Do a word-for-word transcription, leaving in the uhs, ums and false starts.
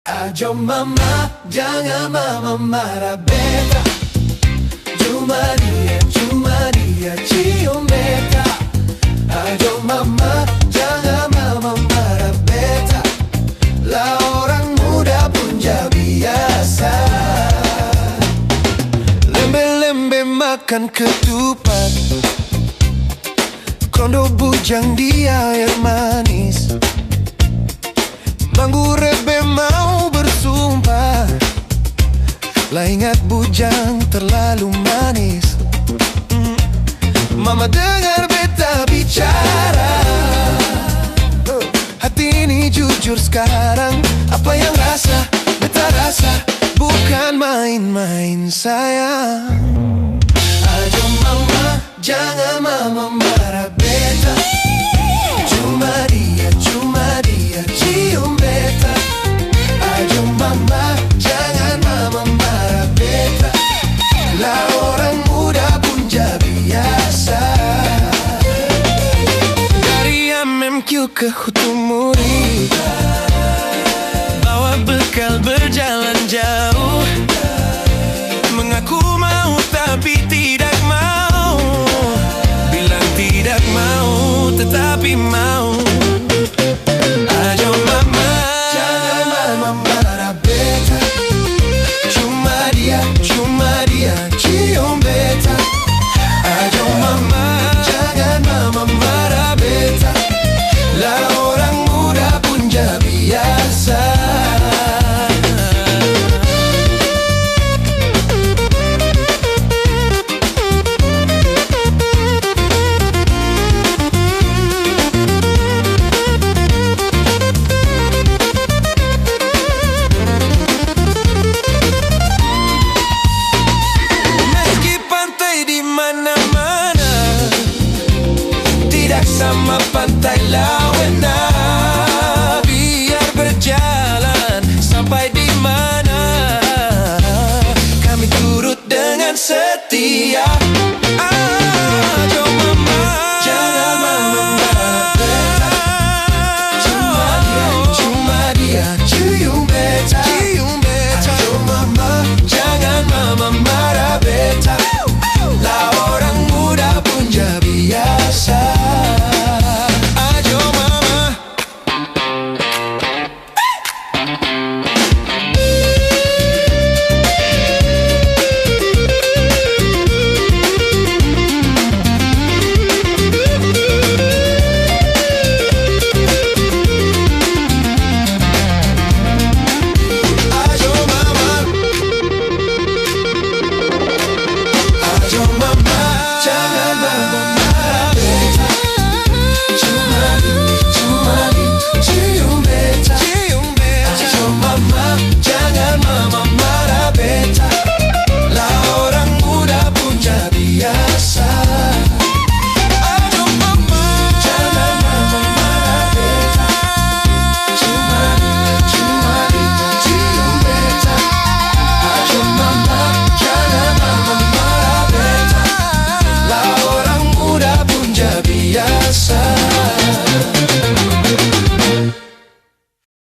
Ajo mama, jangan mama mara beta. Cuma dia, cuma dia cium beta. Ajo mama, jangan mama mara beta. La orang muda pun ja biasa. Lembe-lembe makan ketupat. Kondo bujang di aer manis. Manggurebe mau bersumpah, la ingat bujang terlalu manis. Mm. Mama dengar beta bicara. Hati ini jujur skarang, apa yang rasa, beta rasa bukan main-main, sayang. Ajo mama, jangan mama mara beta. Cuma dia, cuma dia cium beta. Ajo mama, jangan mama mara beta. La orang muda pun ja biasa. Dari M M Q ke Hutumuri, bawa bekal berjalan jauh. Mengaku mau tapi tidak mau. Bilang tidak mau tetapi mau. Ajo mama, jangan mama mara beta. Cuma dia, cuma dia cium beta. Ajo mama, jangan mama mara beta. La orang muda pun ja biasa. Meski pantai di mana-mana, tidak sama pantai Lawena. Biar berjalan sampai di mana, kami turut dengan setia. Ajo mama. Jangan mama marah beta. Cuma dia, cuma dia cium